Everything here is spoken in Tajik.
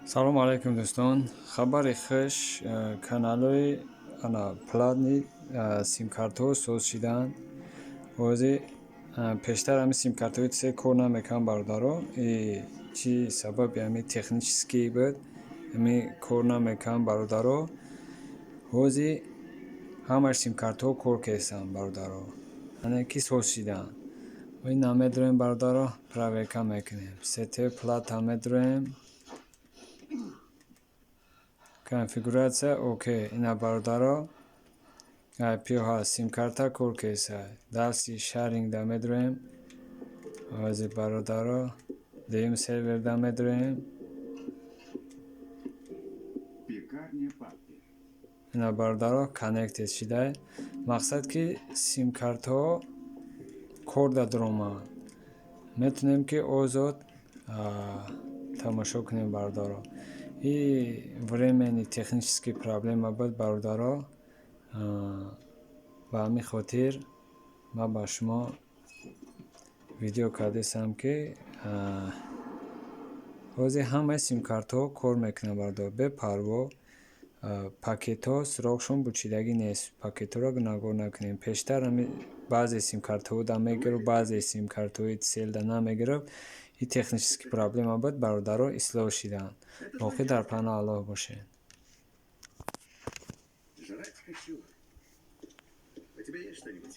Салому алайкум, дӯстон. Хабари хуш: каналҳои ана платный симкартҳо соз шидаанд. Ҳозир пештар ҳамин симкартҳои се кор намекарданд, бародаро. Чӣ сабаби ҳамин технический буд, ҳамин кор намекарданд, бародаро. Ҳозир ҳамаи симкартҳо кор карданд, бародаро, яъне ки соз шидаанд. Ина медроем, бародаро, проверка мекунем. Сетевой плата медроем. Конфигурация окей. Ина, бародаро, IPо ҳаст, симкарта кор кардааст. Дальше шарингда медроем. Ҳозир, бародаро, дуюм серверда медроем. Пекарня Паппи. Ина, бародаро, connected шидай. Мақсад, ки симкартҳо кор даромад. Метавонем, ки озод тамошо кунем, бародаро. И временный технический проблема буд, бародаро. Ба ҳамин хотир ман ба шумо видео кардастам, ки ҳозир ҳамаи симкартҳо кор мекунанд, бародаро, бепарво. Пакетҳо срокшон бучидагӣ нест. Пакетҳоро гунаҳгор накунем. Пештар ҳамин баъзе симкартҳода мегирифт, баъзе симкартҳои Тселда намегирифт. И технический проблема буд, бародаро, ислоҳ шидаанд. Боқӣ дар паноҳи Аллоҳ бошед. Жрать хочу. У тебя есть что-нибудь?